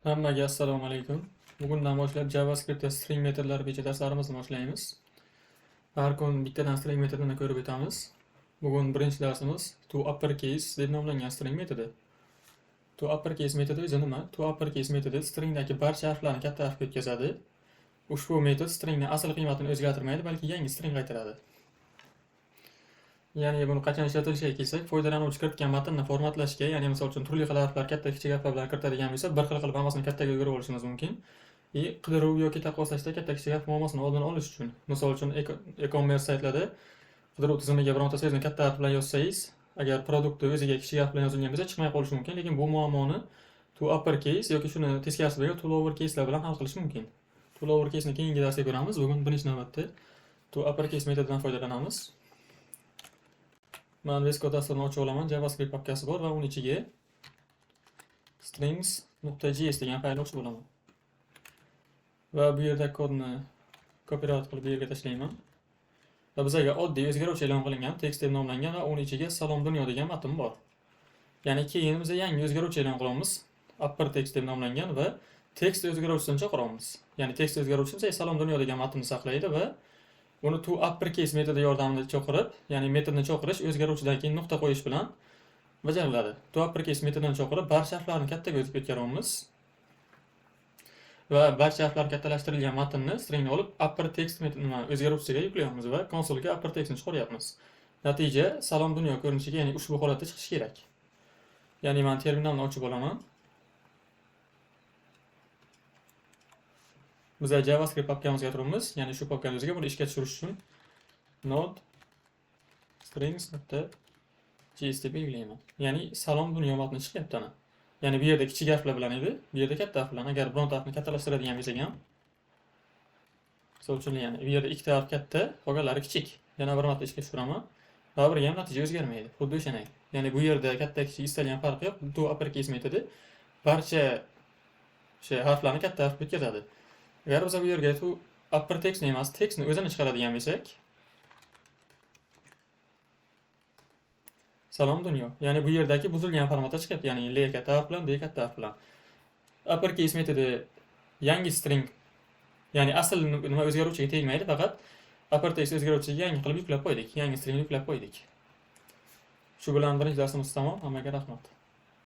Hammaga assalomu alaykum. Bugundan boshlab JavaScriptda string metodlari bo'yicha darslarimizni boshlaymiz. Har kun bittadan string metodini ko'rib o'tamiz. Bugun birinchi darsimiz toUpperCase deb nomlangan string metodi. ToUpperCase metodi o'zi nima? ToUpperCase metodi stringdagi barcha harflarni katta harfga o'tkazadi. Ushbu metod stringning asl qiymatini o'zgartirmaydi, balki yangi string qaytaradi. Ya'ni buni qachon ishlatilishiga kelsak, foydalanuvchi kiritgan matnni formatlashga, ya'ni misol uchun turli xil harflar katta kichik harflar bilan kiritadigan bo'lsa, bir xil qilib hammasini kattaga o'girib olishimiz mumkin. И qidiruv yoki taqqoslashda katta kichik harf muammosini oldini olish uchun, misol uchun e-commerce saytlarda qidiruv tizimiga bironta so'zni katta harf bilan yozsangiz, agar produktni o'ziga kichik harf bilan yozilgan bo'lsa, chiqmay qolishi mumkin, lekin bu muammoni to uppercase yoki shuni teskarisi bo'lgan to lowercase'lar bilan hal qilish mumkin. To lowercase'ni keyingi darsda ko'ramiz. Bugun birinchi navbatda to uppercase metodidan foydalanamiz. Man VS Code dasturini ochib olaman. JavaScript papkasi bor va uni ichiga strings.js degan faylni ochib olaman. Va bu yerda kodni copyright qilib bu yerga tashlayman. Va bizga oddiy o'zgaruvchi e'lon qilingan text deb nomlangan va uni ichiga "Salom dunyo" degan matn bor. Ya'ni keyin biz yangi o'zgaruvchi e'lon qilamiz. Upper text deb nomlangan va text o'zgaruvchisini chaqiramiz. Ya'ni text o'zgaruvchisi bizga "Salom dunyo" degan matnni saqlaydi va uni to uppercase metodi yordamida chaqirib, ya'ni metodni chaqirish o'zgaruvchidan keyin nuqta qo'yish bilan bajariladi. To uppercase metodini chaqirib, barcha harflarni kattaga o'tkazamiz. Va barcha harflar kattalashtirilgan matnni, stringni olib upper text metodini o'zgaruvchisiga yuklaymiz va konsolga upper textni chiqaryapmiz. Natija "Salom dunyo" ko'rinishiga, ya'ni ushbu holatda chiqishi kerak. Ya'ni men terminalni ochib olaman. Biz JavaScript papkamizga turibmiz. Ya'ni shu papkani o'ziga buni ishga tushirish uchun node strings.js deb belgilayman. Ya'ni "Salom dunyo" matni chiqyapti ana. Ya'ni bu yerda kichik harflar bilan edi, bu yerda katta harf bilan. Agar bironta harfni kattalashtiradigan bo'lsak ham, misol uchun, ya'ni bu yerda ikkita harf katta, qolganlari kichik. Yana bir marta ishga tushiraman. Baribir ham natija o'zgarmaydi. Xuddi o'shanday. Ya'ni bu yerda katta kichik istalgan farqi yo'q. To uppercase metodi barcha o'sha harflarni katta harfga o'tkazadi. Agar biz bu yerga to upper textni emas, textni o'zini chiqaradigan bo'lsak, "Salom dunyo". Ya'ni bu yerdagi buzilgan formatda chiqyapti. Ya'ni L katta harf bilan, D katta harf bilan. Uppercase metodi yangi string, ya'ni asl nima o'zgaruvchiga tegmaydi, faqat upper text o'zgaruvchiga yangi qilib yuklab qo'ydik. Yangi stringni yuklab qo'ydik. Shu bilan birinchi darsimiz tamom. Hammaga rahmat.